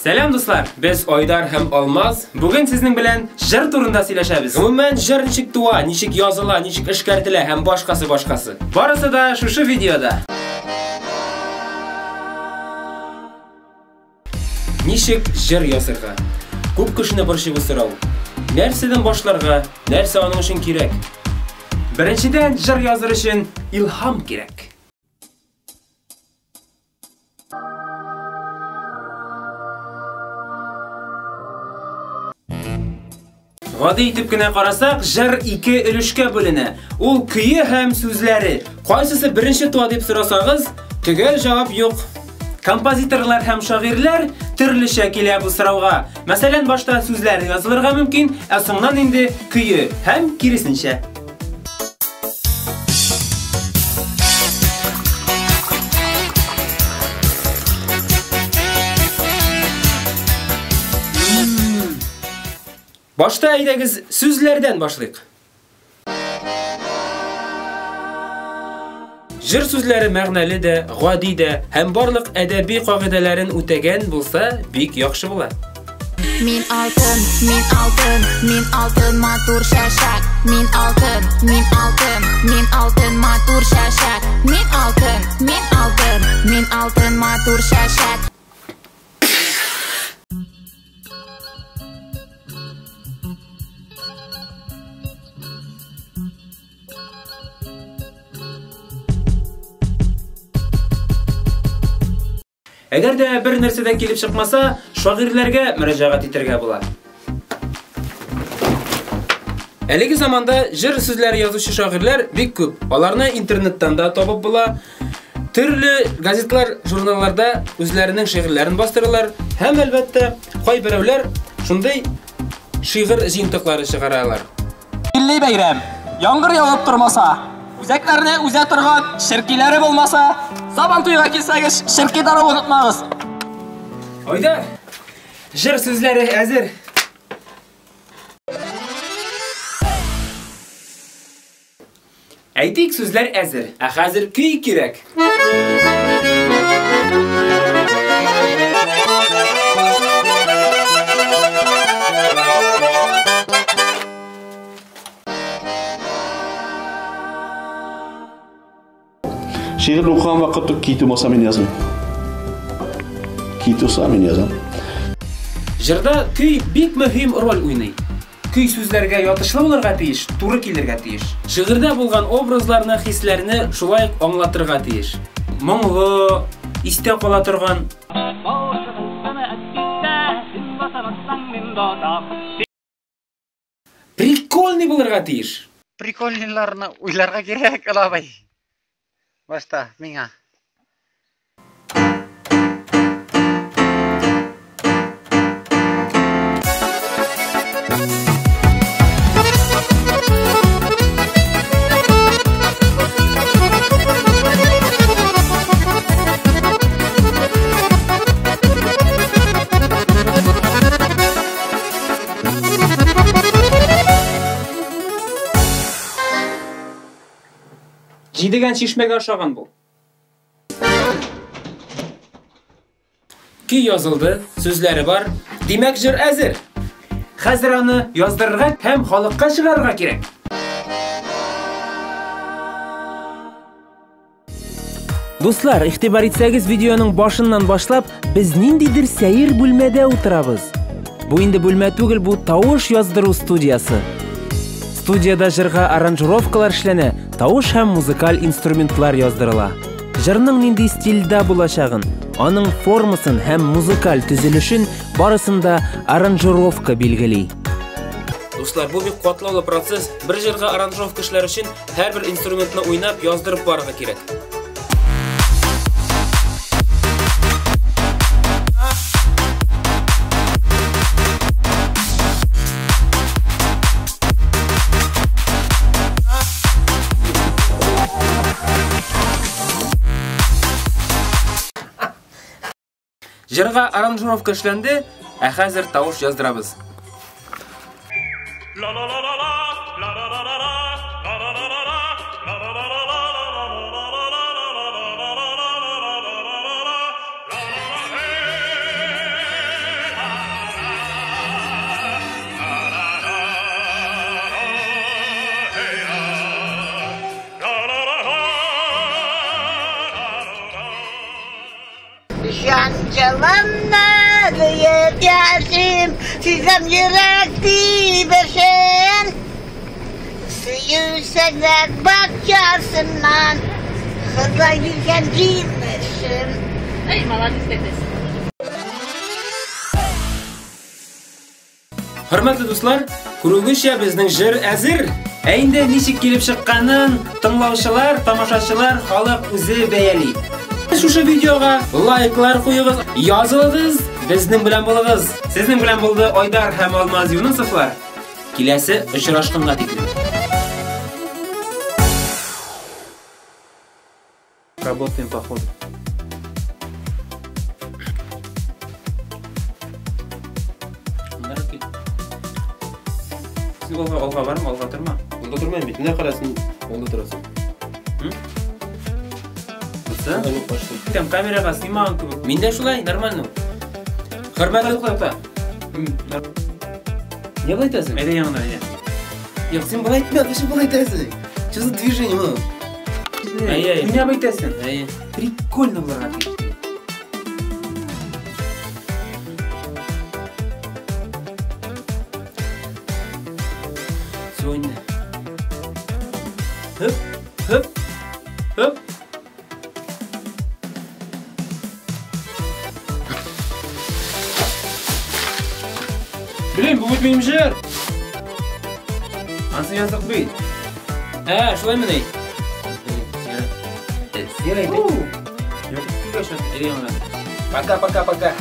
Сәлам, дуслар! Без Айдар һәм Алмаз. Бүген сезнең белән җыр турында сөйләшәбез. Гомумән, җыр ничек туа, ничек языла, ничек эшкәртелә һәм башкасы. Барысы да шушы видеода. Ничек җыр язырга? Күп кешене борчый бу сорау. Нәрсәдән башларга, нәрсә аның өчен кирәк? Беренчедән, җыр языр өчен илһам кирәк. Гади итеп кенә карасак, җыр ике өлешкә бүленә. Ул көе һәм сүзләре. Кайсысы беренче туа дип сорасагыз, төгәл җавап юк. Композиторлар һәм шагыйрьләр төрлечә килә бу сорауга. Мәсәлән, башта сүзләре язылырга мөмкин, ә соңыннан инде көе һәм киресенчә. Башта әйдәгез сүзләрдән башлыйк. Җыр сүзләре мәгънәле дә, гади дә һәм барлык әдәби кагыйдәләрен үтәгән булса, бик яхшы була. Мин алтын, мин алтын, мин алтын матур чәчәк. Мин алтын, мин алтын, мин алтын матур чәчәк. Мин алтын, мин алтын, мин алтын матур чәчәк. Әгәр дә бер нәрсә дә килеп чыкмаса, шагыйрьләргә мөрәҗәгать итәргә була. Әлеге заманда җыр сүзләре язучы шагыйрьләр бик күп. Аларны интернеттан да табып була. Төрле газетлар, журналларда үзләренең шигырьләрен бастыралар һәм әлбәттә, кайберәүләр шундый шигырь җыентыклары чыгаралар. Милли бәйрәм. Яңгыр явып тормаса, үзәкләрне үзә торган черкиләре булмаса, Сабан туйга килсәгез, черки даруын онытмагыз. Айдар, җыр сүзләре әзер. Әйтик, сүзләр әзер. Ә хәзер көй кирәк. Шигырь укыган вакытта көй тумаса мин язмыйм. Көй туса мин язам. Җырда көй бик мөһим роль уйный. Көй сүзләргә ятышлы булырга тиеш, туры килергә тиеш. Шигырьдә булган образларны, хисләрне шулай ук аңлатырга тиеш. Моңлы, истә кала торган. Прикольный булырга тиеш. Прикольныйларны уйларга кирәк, алабай. Башта миңа. Җидегән чишмәгә ошаган бу. Көй язылды, сүзләре бар. Димәк, җыр әзер. Хәзер аны яздырырга һәм халыкка чыгарырга кирәк. Дуслар, игътибар итсәгез, видеоның башыннан башлап, без ниндидер сәер бүлмәдә утырабыз. Бу инде бүлмә түгел, бу тавыш яздыру студиясе. Студияда җырга аранжировкалар эшләнә, тавыш һәм музыкаль инструментлар яздырыла. Җырның нинди стильдә булачагын, аның формасын һәм музыкаль төзелешен барысын да аранжировка билгели. Дуслар, бу бик катлаулы процесс. Бер җырга аранжировка эшләр өчен һәрбер инструментны уйнап, яздырып барырга кирәк. Җырга аранжировка эшләнде, ә хәзер тавыш яздырабыз. Яланнар яшим, сизәм йөрәк тибешен. Сөю сәнгать бакчасыннан, Ходай биргән җимешем. Эй, молодец, тәтәсе. Хөрмәтле дуслар, күрүегезчә, безнең җыр әзер. Ә инде ничек килеп чыкканын тыңлаучылар, тамашачылар, халык үзе бәяли. Шушы видеога лайклар куегыз, язылыгыз, безнең белән булыгыз. Сезнең белән булды Айдар һәм Алмаз Юнысовлар. Киләсе очрашканга тиклем. Работаем по ходу. Син алга, алга барма, алга торма. Алда тормыйм бит. Менә кара, син алда торасың. Бусы? Там камерага снимаган кебек. Мин дә шулай, нормально. Хөрмәтле дуслар. Не болай әйтәсең? Әйдә янына, әйдә. Юк, син болай әйтмә, син болай әйтәсең. Что за движение моның? Әйе, Менә болай әйтәсең. Әйе. Прикольно булырга тиеш. Сегодня. Хоп, хоп, хоп. Блин, бу бит минем җыр. Ансы яздык бит. Ә, шулаймыни? Сделай ты. Пока, пока, пока.